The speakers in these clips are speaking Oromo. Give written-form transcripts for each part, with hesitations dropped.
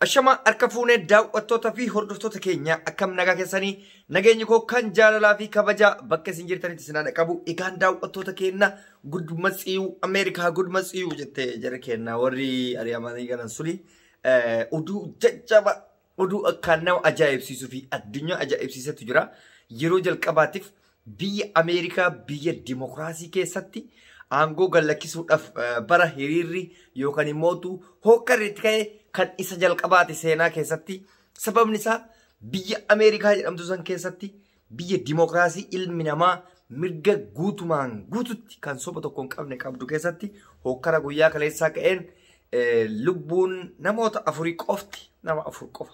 Ashama harka fuunee daawwattoota fi hordoftoota keenya, akkam nagaa keessanii? Nageenyi koo kan jaalalaa fi kabaja bakka isin jirtanitti isin haa qabu. Egaan daawwattoota keenya, "Gudma tsiyuu Ameerikaa, gudma tsiyuu" jettee jara keenya warri ari'amanii galan suni oduu jajjaba, oduu akkaan nama ajaa'ibsiisuu fi addunyaa ajaa'ibsiisetu jira. Yeroo jalqabaatiif biyya Ameerikaa, biyya dimokiraasii keessatti aangoo gallakkisuudhaaf bara hiriirri yookaan immoo hookkarri itti ka'e kan isa jalqabaati seenaa keessatti. Sababni isaa biyya Ameerikaa jedhamtu san keessatti, biyya dimokiraasii ilmi namaa mirga guutumaan guututti kan soba tokko hin qabne qabdu keessatti, hookkara guyyaa kaleessaa ka'een lubbuun namoota afurii qofti, nama 4 qofa.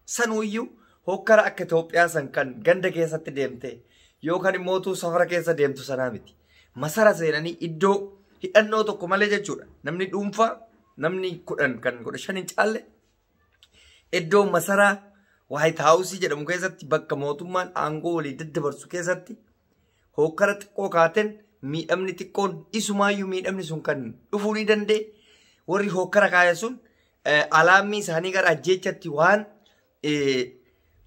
Sanuuyyuu hookkara akka Itoophiyaa san kan ganda keessatti deemte yookaan immoo safara keessa deemtu sanaa miti. Masara seenanii iddoo hidhannoo tokko malee jechuudha. Namni dhuunfaa, namni 10 kan 15 hin caalle, iddoo masaraa White House jedhamu keessatti, bakka mootummaan aangoo walii daddabarsu keessatti hookkara xiqqoo kaateen miidhamni xiqqoon, isumaayyuu miidhamni sun kan dhufuu ni danda'e. Warri hookkara kaa'e sun alaammii isaanii gara ajjeechatti waan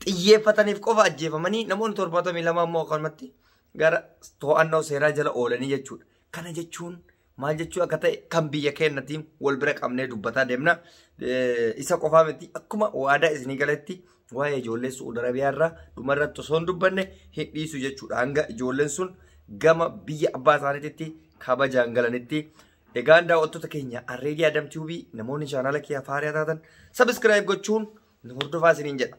xiyyeeffataniif qofa ajjeefamanii, namoonni 72 immoo akkanumatti gara to'annoo seeraa jala oolanii jechuudha. Kana jechuun maal jechuu akka ta'e kan biyya keenyatiin wal bira qabnee dubbataa deemna. Isa qofaa miti, akkuma waadaa isinii galetti waa'ee ijoollee Su'uud Arabiyaa irraa dhumarratti osoo hin dubbanne hin dhiisu jechuudha. Hanga ijoolleen sun gama biyya abbaa isaaniitti kabajaan galanitti. Egaan daawwattoota keenya, Arreedii Adam Tube, namoonni chaanaala kiyya faariyaa taatan subscribe gochuun nu hordofaa isiniin jedha.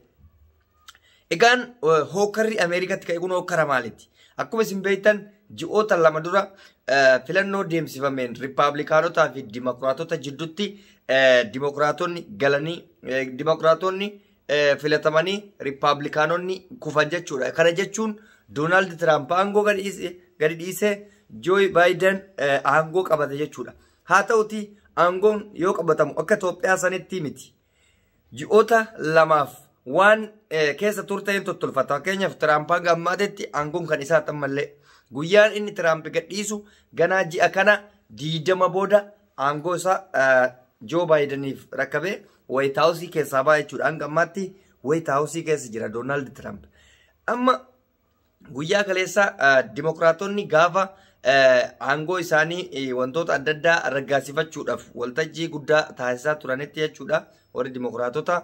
Egaan hookkarri Ameerikaatti ka'e kun hookkara maaliiti? Akkuma isin beektan, ji'oota 2 dura filannoo deemsifameen Riippaabilikaanotaa fi Dimokiraatota jidduutti Dimokiraatonni galanii, Dimokiraatonni filatamanii Riippaabilikaanonni kufan jechuudha. Kana jechuun Doonaald Tiraamp aangoo gadi dhiisee Jooy Baayiden aangoo qabate jechuudha. Haa ta'uti aangoon yoo qabatamu akka Itoophiyaa sanitti miti. Ji'oota 2f waan keessa turteen tottolfata. Fakkeenyaaf Tiraamp hanga ammaatetti aangoon kan isaa ammallee guyyaan inni Tiraamp gadhiisu ganaa ji'a kana 20 booda aangoo isaa Joo Baayideniif rakkabee White House keessaa ba'a jechuudha. Hanga ammaatti White House keessa jira Doonaald Tiraamp. Amma guyyaa kaleessa Dimokiraatonni gaafa aangoo isaanii wantoota adda addaa raggaasifachuudhaaf waltajjii guddaa taasisaa turanitti jechuudha. Warri Dimokiraatota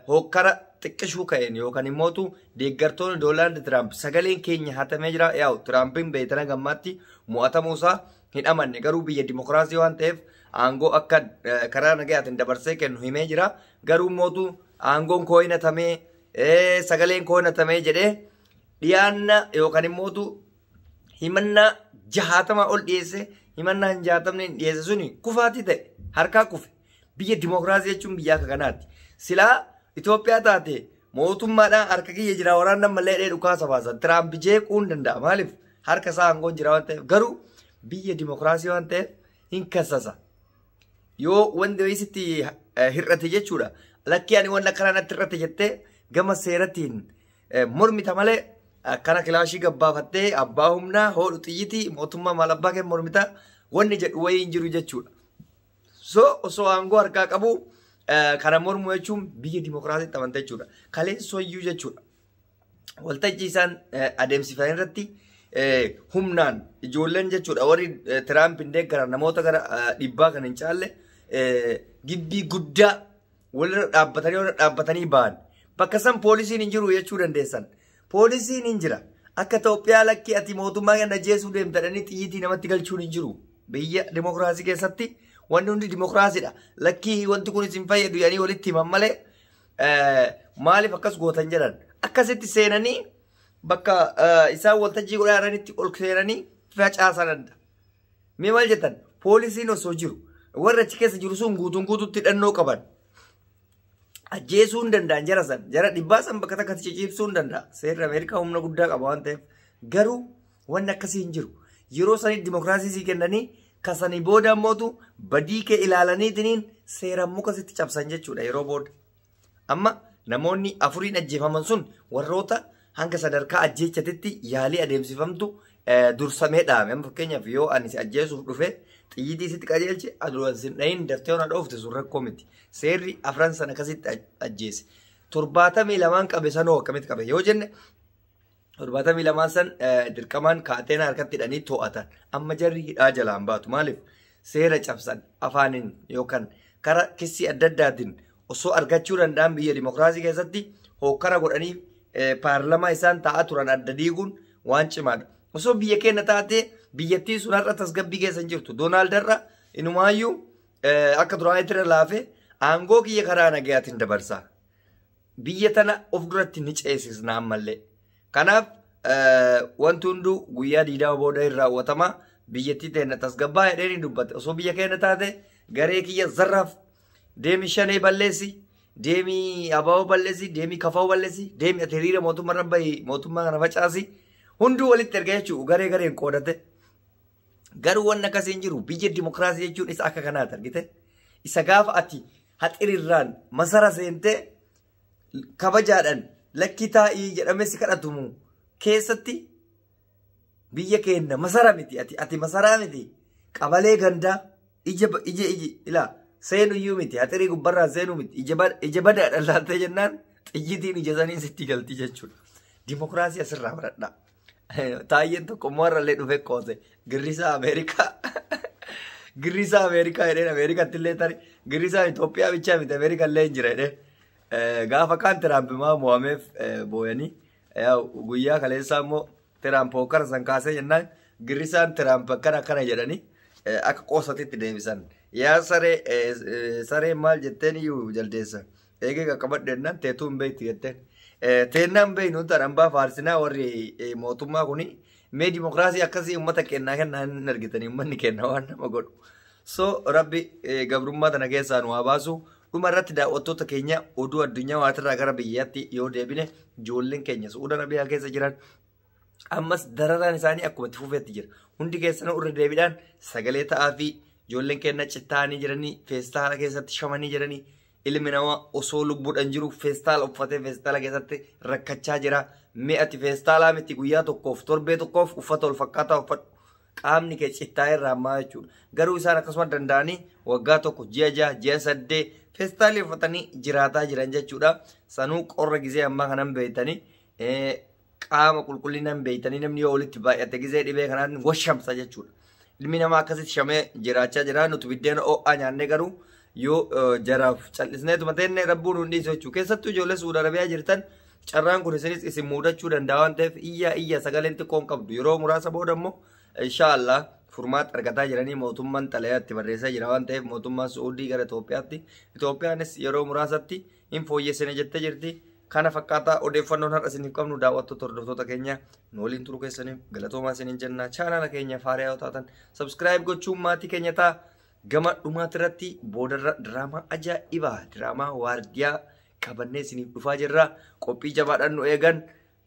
hookkara xiqqishuu ka'een yookaan immootu deeggartoonni Doonaald Tiraamp sagaleen keenya hatamee jira. Yaa'u Tiraampiin beeytana gammaatti mo'atamuusaa hin amanne, garuu biyya dimokiraasii waan ta'eef aangoo akka karaa nagayaatiin dabarsee kennu himee jira. Garuu mootu aangoon koo hin hatamee, sagaleen koo hin hatamee jedhee dhiyaanna yookaan immootu himannaa 60 ol dhiyeesse. Himannaan 60 dhiyeesse suni kufaatii ta'e, harkaa kufe. Biyya dimokiraasii jechuun biyya akka kanaati. Silaa Itoophiyaa taate mootummaadhaan harka kiyya jira, waraanni ammallee dhee dhukaasa baasa. Tiraamp jeequu hin danda'a. Maaliif? Harka isaa aangoon jira waan ta'eef. Garuu biyya dimokiraasii waan ta'eef hin kassasa. Yoo wanti wayii sitti hir'ate jechuudha. Lakkii, ani wanti akkanaa natti hir'ate jettee gama seeratiin mormita malee akkana kilaashii gabbaafattee abbaa humnaa hoodhu xiyyitii mootummaa maal abbaa kee mormita wanni jedhu wayii hin jiru jechuudha. So osoo aangoo harkaa qabu kana mormuu jechuun biyya dimokiraasiitti amanta jechuudha. Kaleessooyyuu jechuudha. Waltajjii isaan adeemsifan irratti humnaan ijoolleen jechuudha, warri Tiraamp hin deeggaran namoota gara dhibbaa kan hin caalle, gibbii guddaa walirra dhaabbatanii ba'an. Bakka san poolisiin hin jiru jechuu dandeessan. Poolisiin hin jira. Akka Itoophiyaa lakkii ati mootummaa kana ajjeesuu deemtanii xiyyitii namatti galchuun hin jiru. Biyya dimokiraasii keessatti wanti hundi dimokiraasiidha. Lakkii, wanti kun isin fayyadu jedhanii walitti himan malee maaliif akkas gootan jedhan. Akkasitti seenanii bakka isaan waltajjii godhaa jiranitti ol seenanii facaasan adda. Mee maal jettan? Poolisiin osoo jiru, warra achi keessa jiru sun guutuun guututti hidhannoo qaban. Ajjeesuu hin danda'an jara san. Jara dhibbaa san bakka takkatti ciciibsuu hin danda'a. Seerri Ameerikaa humna guddaa qaba waan ta'eef. Garuu wanni akkasii hin jiru. Yeroo sanii dimokiraasii sii kennanii kasanii booda ammootu badii kee ilaalaniitiniin seeraan muka sitti cabsan jechuudha yeroo booda. Amma namoonni afuriin ajjeefaman sun warroota hanga sadarkaa ajjeechatitti yaalii adeemsifamtu dursamee dhaame. Amma fakkeenyaaf yoo ani si ajjeesuuf dhufe Xiyyitii sitti qajeelche aduu sin dhahin daftee ona dhoofte sun rakkoo miti. Seerri afran sana akkasitti ajjeese. 72 qabe sanoo akkamitti qabe yoo jenne, 72 san dirqamaan kaateena harkatti hidhanii to'atan. Amma jarri hidhaa jalaan baatu. Maaliif? Seera cabsan afaaniin yookaan karaa kissii adda addaatiin osoo argachuu danda'an biyya dimokiraasii keessatti hokkara godhanii paarlamaa isaan taa'aa turan adda diiguun waan cimaadha. Osoo biyya keenya taatee biyyattiin sun har'a tasgabbii keessa hin jirtu. Doonaald har'a inumaayyuu akka duraanitti irra laafee aangoo kiyya karaa nagayaatiin dabarsa. Biyya tana of duratti ni ceesisna ammallee. Kanaaf wanti hunduu guyyaa 20 booda hin raawwatama. Biyyattii teenya tasgabbaa jedhee ni dubbate. Osoo biyya keenya taate garee kiyya zarraaf deemi shanee balleessi, deemi abaaboo balleessi, deemi kafa'oo balleessi, deemi ati hiriira mootummaa irra bahi mootummaa kana facaasi. Hunduu walitti erga jechuudha garee gareen qoodate. Garuu wanni akkasii hin jiru. Biyya dimokiraasii jechuun isa akka kanaati argite. Isa gaafa ati haxirirraan masara seentee kabajaadhaan lakki taa'ii jedhamee si kadhatumu keessatti biyya keenya masara miti, ati masaraa miti, qabalee gandaa ija ija ija ilaa seenuyyuu miti, haxirii gubbarraan seenuu miti, ija badaadhaan laaltee jennaan xiyyitiin ija saniin sitti galti jechuudha. Dimokiraasii asirraa baradhaa. Taayyeen tokko immoo har'allee dhufee qoose girrisaa Ameerikaa. Girrisaa Ameerikaa jedheen Ameerikaatti illee tari girrisaa Itoophiyaa bichaa miti Ameerikaa illee hin jira jedheen. Gaafa kaan Tiraamp maa mo'ameef booyanii guyyaa kaleessaa immoo Tiraamp hokkara san kaasee jennaan girrisaan Tiraamp akkana akkana jedhanii akka qoosatitti deebisan. Yaa saree saree maal jetteen iyyuu jaldeessa. Eegee qaqqabadhu jennaan teetuu hin beektu jetteen. Teennaan beeknu ta'an faarsinaa warri mootummaa kuni mee dimokiraasii akkasii uummata kennaa kennaa hin argitanii uummanni kenna waan nama godhu. So rabbi gabrummaa tana keessaa nu haa baasu. Dhuma irratti daawwattoota keenya oduu addunyaa waatirraa gara biyyaatti yoo deebine, ijoolleen keenya Su'uud Arabiyaa keessa jiran ammas dararaan isaanii akkuma itti fufeetti jira. Hundi keessanuu irra deebiidhaan sagalee ta'aa fi ijoolleen keenya cittaanii jiranii feestaala keessatti shamanii jiranii, ilmi namaa osoo lubbuudhaan jiru feestaala uffatee feestaala keessatti rakkachaa jira. Mee ati feestaalaa miti guyyaa tokkoof torbee tokkoof uffata wal fakkaataa uffadhu. Qaamni kee cittaa irraa ammaa jechuudha. Garuu isaan akkasuma danda'anii waggaa 1, ji'a 6, ji'a 8 feestaalii uffatanii jiraataa jiran jechuudha. Sanuu qorra gizee ammaa kanan beektanii qaama qulqullinaan beektanii namni yoo walitti baay'ate gizee dhibee kanaan washamsa jechuudha. Ilmi namaa akkasitti shamee jiraachaa jira. Nuti biddeena ho'aa nyaannee garuu yoo jaraaf callisneetuma teenne rabbuun nu hin dhiisu jechuudha. Keessattuu ijoollee Suudi Arabiyaa jirtan carraan kun isinis isin mudachuu danda'a waan ta'eef iyya iyya sagaleen xiqqoon qabdu. Yeroo muraasa booda immoo inshaallah furmaata argataa jiranii mootummaan xalayaatti barreessaa jira waan ta'eef mootummaan Suudii gara Itoophiyaatti. Itoophiyaanis yeroo muraasatti hin fooyyessine jettee jirti. Kana fakkaataa odeeffannoon har'a isiniif qabnu, daawwattoota hordoftoota keenya nu waliin turuu keessaniif galatoomaa isiniin jenna. Chaanaala keenya faariyaa yoo taatan subscribe gochuun maatii keenya ta'a. Gama dhumaati irratti boodarra diraamaa ajaa'ibaa diraamaa waardiyaa qabannee isiniif dhufaa jirra. Qophii jabaadhaan nu eegan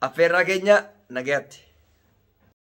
affeerraa keenya nagayaatti.